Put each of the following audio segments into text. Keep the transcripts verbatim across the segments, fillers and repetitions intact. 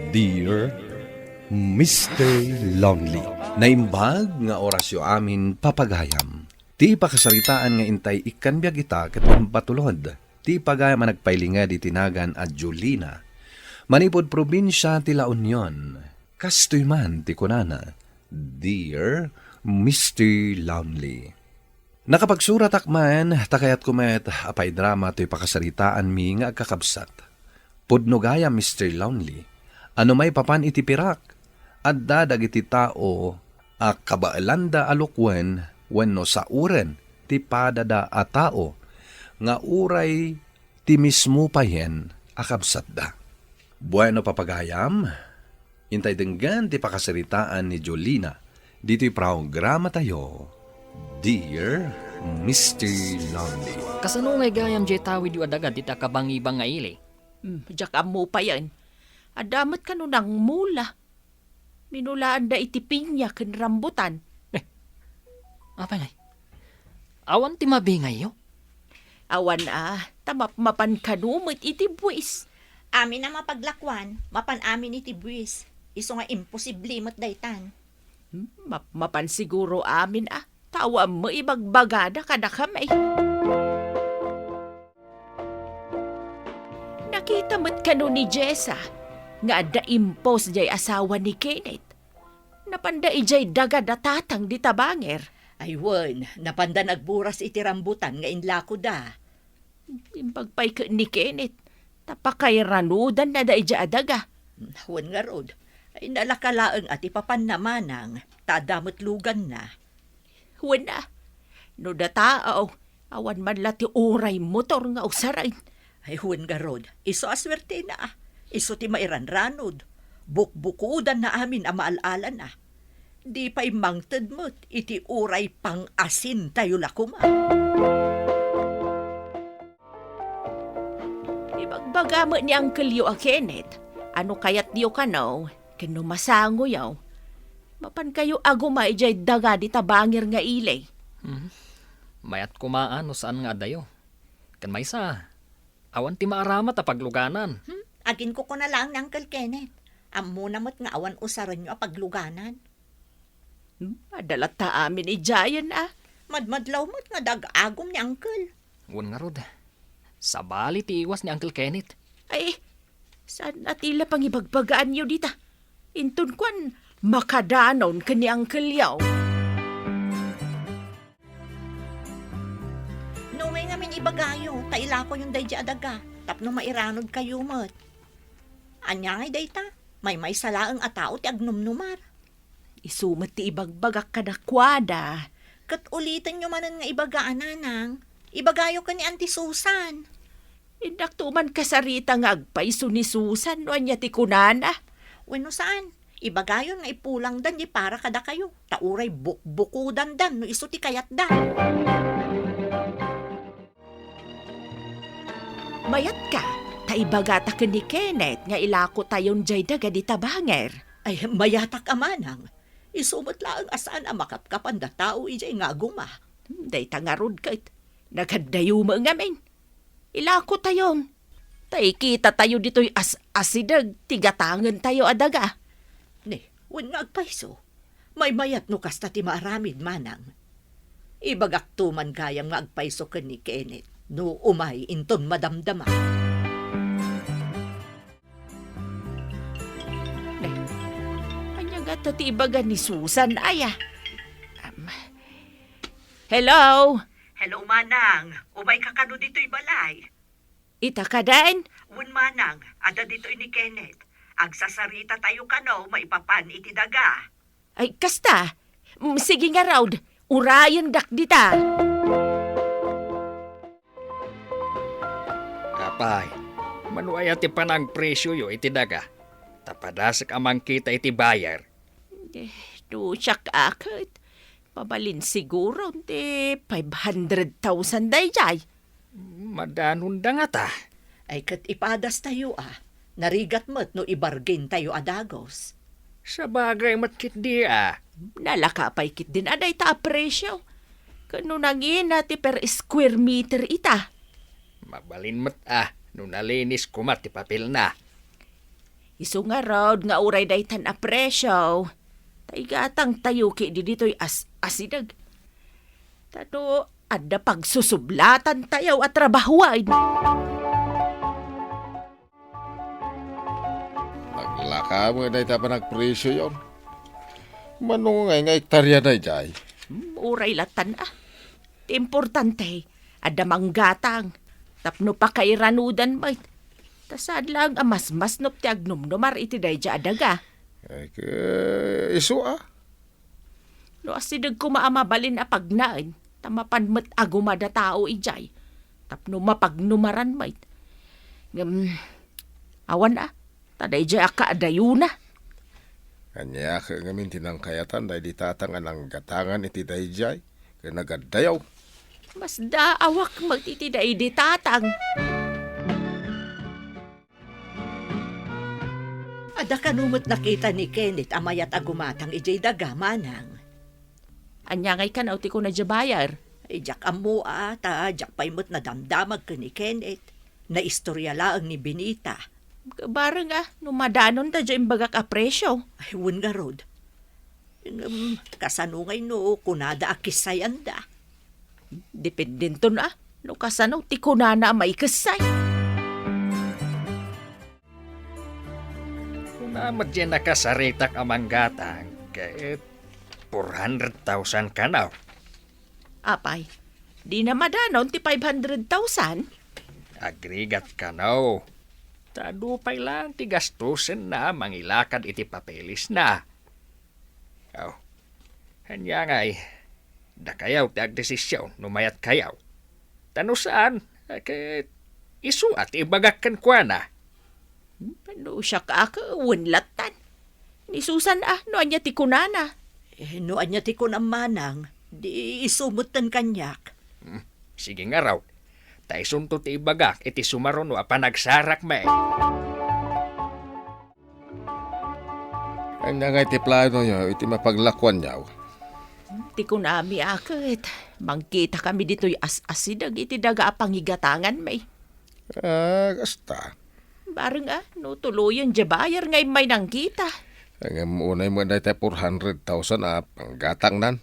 Dear Mister Lonely. Naimbag nga orasyo amin, papagayam. Ti pakasaritaan nga intay ikkan biag ita ket impatulod ti pagayam a nagpailinged iti nagan a Jolina, manipud probinsia ti La Union. Kastoy man ti kunana, Dear Mister Lonely. Nakapagsuratak man, ta kayatko met a paidrama toy pakasaritaanmi nga agkakabsat. Pudno gayam, Mister Lonely, a no maipapan iti pirak, adda dagiti tao a kabaelanda a lukwen wenno saoren ti padada a tao nga uray ti mismo payen a kabsatda. Bueno, papagayam, intay denggen ti pakasaritaan ni Jolina ditoy programatayo, Dear Mister Lonely. Kasano ngay gayam jay tawidyo a daga dita kabangiban nga ili? Hmm, diak ammo payen. Adda met kano nangmula. Minulaanda iti pinya ken rambutan. Eh, apay ngay? Awan ti mabingayyo? Awan a, ta mapmapan kano met iti buis. Amin a mapaglakuan, mapan amin iti buis. Isu nga imposible met daytan. Hmm, mapmapan siguro amin a, ta awan met ibagbagada kadakami. Nakita met kano ni Jessa nga adda impos jay asawa ni Kenneth. Napanda ijay daga da tatang di tabanger. Ay wen, napanda nagburas iti rambutan nga inlakoda. Impagpay ket ni Kenneth, ta pakairanodanna da ijay a daga. Wen ngarud, ay nalaka laeng a ti papanna manang, ta adda met luganna. Wen a, no dataw, awan man la ti uray motor nga usaren. Ay, wen ngarud, isu a suertena. Isu ti mairanranod. Bukbukodanna amin a maal-alana. Di pay mangted met iti uray pang-asintayo la koma. Ibagbaga met ni Uncle-yo a Kenneth, a no kayatyo kano, ken no masangoyo, mapankayo a guma idiay daga di tabanger nga ili. Hmm. Mayat koma a no saan nga addayo. Ken maysa, awan ti maaramat a pagluganan. Hmm? Aginkukuna laeng ni Uncle Kenneth. Ammona met nga awan usarenyo a pagluganan. Hmm? Adda latta amin idiayen a. Madmadlaw met nga dag-agum ni Uncle. Wen ngarud, sabali ti iwas ni Uncle Kenneth. Ay, saan a ti la pangibagbagaanyo dita? Inton kuan, makadanon ken ni Uncle-yo. No, may ngamin ibagayo, ta ilakoyon daydi a daga, tapno mairanodkayo met. Ania ngay dayta? Maymaysa laeng a tao ti agnumnumar. Isu met ti ibagbagak kadakuada. Ket ulitenyo manen nga ibaga a nanang. Ibagayo ken ni Auntie Susan. Indakto man kasarita nga agpayso ni Susan no ania ti kunana. Wenno saan, ibagayon nga ipulangdan di para kadakayo, ta uray bukbukodandan no isu ti kayatda. Mayatka, ta ibagata ken ni Kenneth nga ilakotayon jay daga di tabanger. Ay, mayatak a manang. Isu met laeng a saan a makapkapan da tao idiay nga aguma. Hmm, dayta ngarud ket, nakaddayo met ngamin. Ilakotayon. Ta ikitatayo ditoy as-asideg ti gatangentayo a daga. Ne, wen nga agpayso. Maymayat no kasta ti maaramid, manang. Ibagakto man gayam nga agpayso ken ni Kenneth no umay inton madamdama. Ne, ania ngata ti ibaga ni Susan aya? Am, hello? Hello, manang. Umayka kano ditoy balay? Ita kaden? Wen, manang, adda ditoy ni Kenneth. Agsasarita tayo kano maipapan iti daga. Ay, kasta. Mm, sige ngarud, urayendak dita. Apay, mano aya ti panangpresioyo iti daga? Ta padasek a mangkita iti buyer. Eh, no siak a ket, mabalin siguro ti five hundred thousand daydiay. Madanonda ngata. Ay ket ipadastayo a, narigat met no ibargaintayo a dagus. Sabagay met ketdi a. Nalaka pay ketdin a dayta a presio. Ken no nangina ti per square meter ita. Mabalin met a, no nalinis koma ti papelna. Isu ngarud nga uray daytan a presyo, ta igatangtayo ketdi ditoy as-, asideg. Ta no adda pagsusublatantayo a trabahoen. Naglaka met dayta a panagpresioyo. Mano ngay nga hektarya daydiay? Hmm, uray lattan a. Ti importante, adda manggatang. Tapno pakairanudan met. Ta saan laeng a masmasnop ti agnumnumar iti daydiay a daga. Ay, ke, isu a. No asideg koma a mabalin a pagnaen, ta mapan met a gumada tao idiay. Tapno mapagnumaran met. Ngem, awan a, ta daydiay a kaadayona. Ania ket ngamin ti nangkayatan daydi tatang a nanggatangan iti daydiay ken nagaddayaw? Masdaawak met iti daydi tatang. Adda kano met nakita ni Kenneth a mayat a gumatang idiay daga, manang? Ania ngay kano ti kuna diay bayar? Ay, diak ammo a, ta diak pay met nadamdamag ken ni Kenneth. Naistorya laeng ni Benita. Bareng a, no madanonda diay imbagak a presyo. Ay, wen ngarud. Ngem, kasano ngay no kunada a kessayanda? Dependenton a, no kasano ti kunana a maikessay. Kuna met diay nakasaritak a manggatang, ket four hundred thousand kano. Apay, dina madanon ti five hundred thousand? Agrigat kano. Ta adu pay laeng ti gastusenna mangilakad iti papelesna. Aw, ania ngay, dakayaw ti agdesision no mayatkayaw. Ta no saan, ket isu a ti ibagak kenkuana. No siak a, ket wen lattan. Ni Susan a, no ania ti kunana? Eh, no ania ti kunam manang, di isu metten kaniak. Hmm, sige ngarud. Ta isunto ti ibagak iti sumaruno a panagsarakmi. Ania ngay ti planoyo iti mapaglakuanyo? Ti kunami a ket, mangkitakami ditoy as-asideg iti daga a pangigatanganmi. Ah, kasta. Bareng a, no tuloyen diay bayar nga immay nangkita. Ngem unay met dayta four hundred thousand a panggatangnan.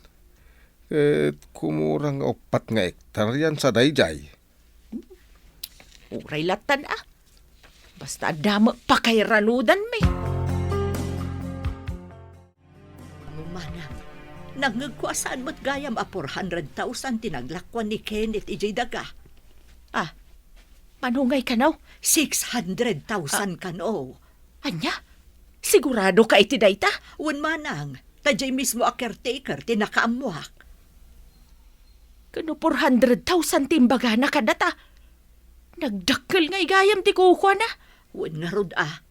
Ket kumurang nga uppat nga hektaryan sa daydiay. Uray lattan a. Basta adda met pakairanudanmi. Ano manang, nangngegko a saan met gayam a four hundred thousand ti naglakuan ni Kenneth idiay daga. Ah, mano ngay kano? Six hundred thousand kano. Ania? Sigurado ka iti dayta? Wen manang, ta diay mismo a caretaker ti nakaammoak. Ket no four hundred thousand ti imbagana kadata, nagdakkel ngay gayam ti kukuana. Wen ngarud a,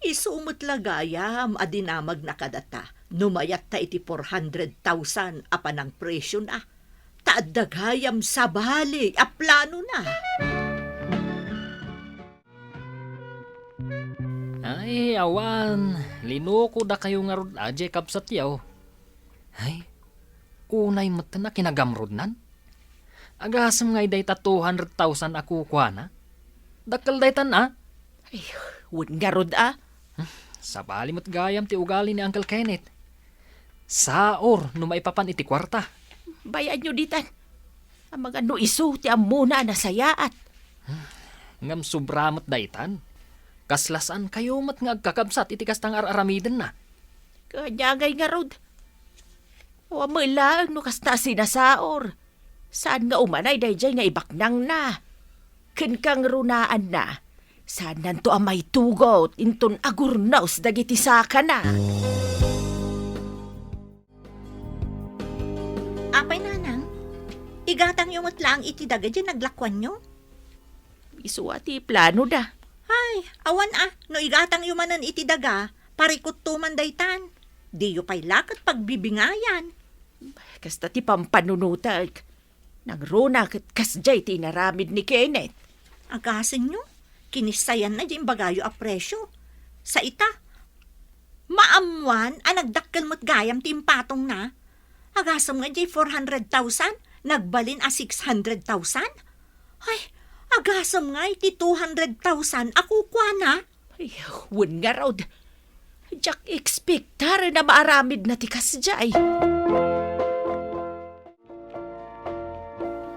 isu met la gayam a dinamagna kadata no mayatta iti four hundred thousand a panangpresiona. Ta adda gayam sabali a planona. Ay, awan. Linukodakayo ngarud a diay kabsatyo. Ay, unay metten a kinagamrudnan. Agasem ngay dayta two hundred thousand a kukuana? Dakkel daytan a. Ay, wen ngarud a. Hmm, sabali met gayam ti ugali ni Uncle Kenneth. Saor no maipapan iti kuarta. Bay-anyo ditan. Amangan no isu ti ammona a nasayaat. Ngem sobra met daytan. Kasla saankayo met nga agkakabsat iti kasta nga ar-aramidenna. Kaniagay ngarud. Awan met laeng no kasta a sinasaor. Saan nga umanay daydiay nga ibaknangna? Ken kangrunaanna, saannanto a maitugot inton agurnos dagiti sakana. Apay, nanang, igatangyo met laeng iti daga diay naglakuanyo? Isu a ti planoda. Ay, awan a, no igatangyo manen iti daga, parikutto man daytan. Diyo pay la ket pagbibingayan. Kasta ti pampanunotek. Nangruna ket kasdiay ti inaramid ni Kenneth. Agasenyo, kinissayanna diay imbagayo a presyo. Sa ita, maammoan a nagdakkel met gayam ti impatongna. Agasem nga diay four hundred thousand, nagbalin a six hundred thousand? Ay, agasem nga iti two hundred thousand a kukuana. Ay, wen ngarud, diak ekspektaren a maaramidna ti kasdiay.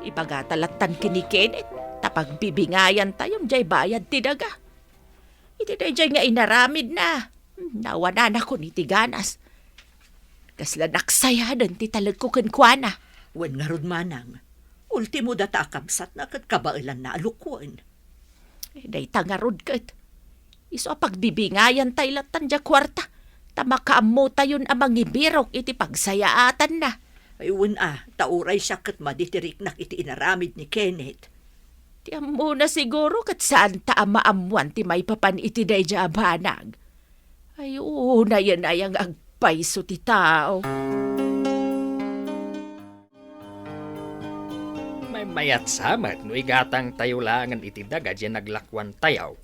Ibagata lattan ken ni Kenneth ta pagbibingayantayon diay bayad ti daga. Iti daydiay nga inaramidna, nawananakon iti ganas. Kasla naksayaden ti talekko kenkuana. Wen ngarud, manang, ultimo data a kabsatna ket kabaelanna a lukuen. Eh, dayta ngarud ket, isu a pagbibingayantay lattan diay kuarta, ta makaammotayon a mangibirok iti pagsayaatanna. Ay, wen a, ta uray siak ket madi ti riknak iti inaramid ni Kenneth. Ti ammona siguro ket saanta a maammoan ti maipapan iti daydiay a banag. Ay, unayen aya nga agpayso ti tao. Maymayat sa met no igatangtayo laengen iti daga diay naglakuantayo.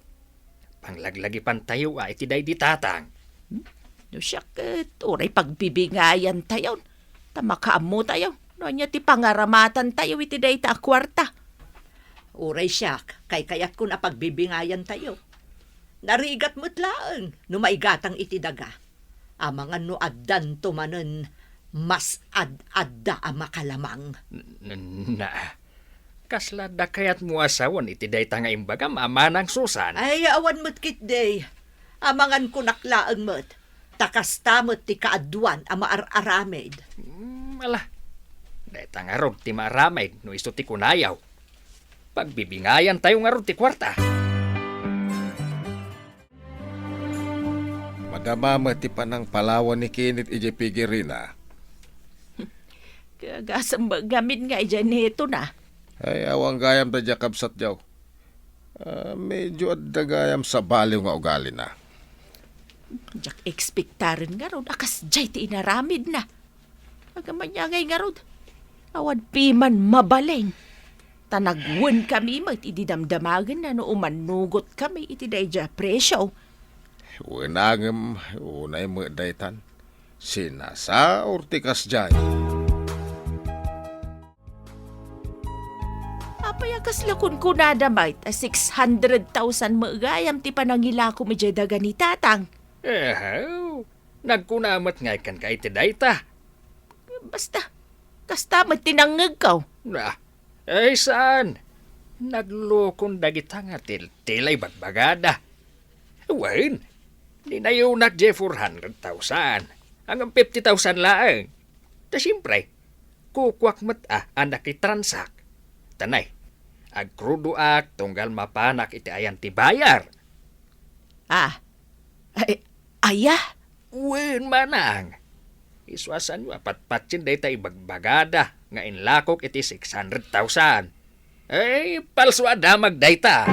Panglaglagipantayo a iti daydi tatang. Hmm? No siak ket, uray pagbibingayantayon, ta makaammotayo no ania ti pangaramatantayo iti dayta a kuarta. Uray siak, kaykayatkon a pagbibingayantayo. Narigat met laeng no maigatang iti daga. Amangan no addanto manen mas ad-adda a makalamang. N-, n-, na, kasla adda kayatmo a sawen iti dayta nga imbagam a manang Susan? Ay, awan met ketdi. Amangan kunak laeng met, ta kasta met ti kaaduan a maar-aramid. Mm, ala, dayta ngarud ti maaramid no isu ti kunayo. Pagbibingayantayo ngarud ti kuarta. Madama met ti panangpalawan ni Kenneth idiay pigirina. Kagasem met ngamin nga idiay netona. Ay, awan gayam daydiay a kabsatyo. Ah, medyo adda gayam sabaliw nga ugalina. Diak ekspektaren ngarud a kasdiay ti inaramidna. Agamaniangay ngarud, awan piman mabalin. Ta nagwenkami met idi damdamagenna no umannugotkami iti daydiay a presio. Wen a ngem, unay met daytan. Sinasaur ti kasdiay. Apay a kasla kunkunada met a six hundred thousand met gayam ti panangilakom idiay daga ni Tatang? Ehew, nagkuna met ngay kenka iti dayta. Basta, kasta met ti nangngegko. Ah, ay, saan? Naglukon dagita nga tiltila ibagbagada. Wen, dinayonak diay four hundred thousand. Ngem fifty thousand laeng. Ta siempre, kukuak met a, a nakitransak. Ta nay, agkrudoak tunggal mapanak iti ayan ti bayar. Ah, ay, aya? Wen, manang. Isu a saanyo a patpatien dayta ibagbagada nga inlakok iti six hundred thousand. Ay, palso a damag dayta.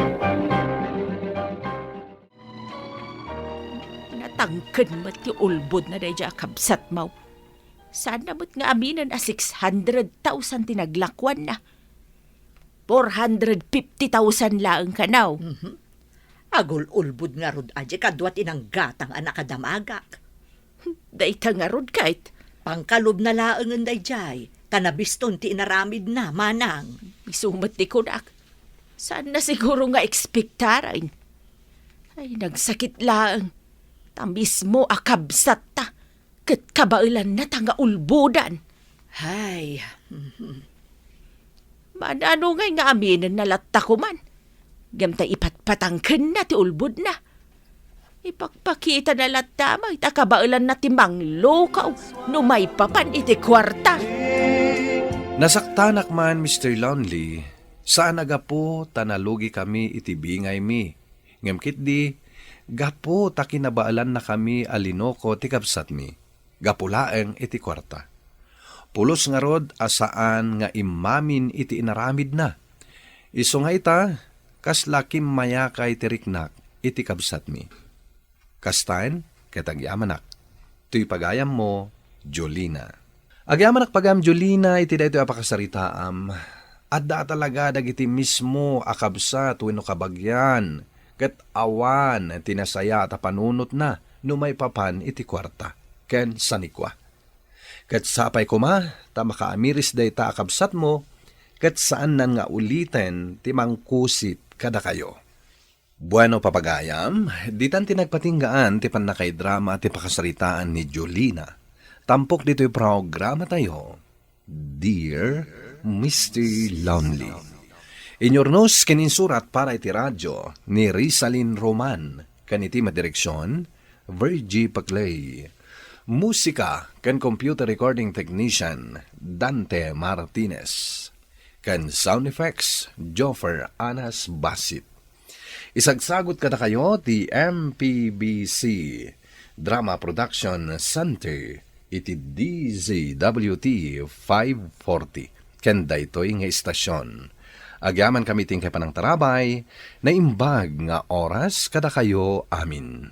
Natangken met ti ulbodna daydiay a kabsatmo. Saanna met nga aminen a six hundred thousand ti naglakuanna. Four hundred fifty thousand laeng kano. Mhm. Agul-ulbod ngarud a diay kadua ti nanggatang a nakadamagak. Dayta ngarud ket. Pangkalubna laengen daydiay, ta nabiston ti inaramidna, manang. Isu met ti kunak. Saanna siguro nga ekspektaren. Ay, nagsakit laeng. Ta mismo a kabsatta. Ket kabaelanna ta nga ulbodan. Hay. Manano ngay nga aminenna latta koman? Ngem ta ipatpatangkenna ti ulbodna. Ipakpakitana latta met a kabaelanna ti manglukaw no maipapan iti kuarta. Nasaktanak man, Mister Lonely, saan a gapu ta nalugikami iti bingaymi. Ngem ketdi, gapu ta kinabaelannakami a linuko ti kabsatmi, gapu laeng iti kuarta. Pulos ngarud a saan nga immamin iti inaramidna. Isu nga ita, kasla kimmayakay ti riknak iti kabsatmi. Kastaen ket agyamanak. Toy pagayammo, Jolina. Agyamanak pagayam, Jolina, iti daytoy a pakasaritaam. Adda a talaga dagiti mismo a kabsat wenno kabagian ket awan ti nasayaat a panunotna no maipapan iti kuarta ken sanikua. Ket sapay koma ta makaamiris dayta a kabsatmo ket saannan nga uliten ti mangkusit kadakayo. Bueno, papagayam, ditan ti nagpatinggaan ti pannakaidrama ti pakasaritaan ni Jolina. Tampok ditoy programa tayo, Dear Mister Lonely. Inyurnos ken insurat para iti radyo ni Rizalin Roman, ken iti madireksion, Virgie Paclay. Musika ken computer recording technician, Dante Martinez. Ken sound effects, Joffer Anas Basit. Isagsagot kadakayo ti M P B C Drama Production Center iti D Z W T five forty. Ken daytoy nga istasyon. Agyaman kami ti inkay panangtarabay, naimbag nga oras kadakayo amin.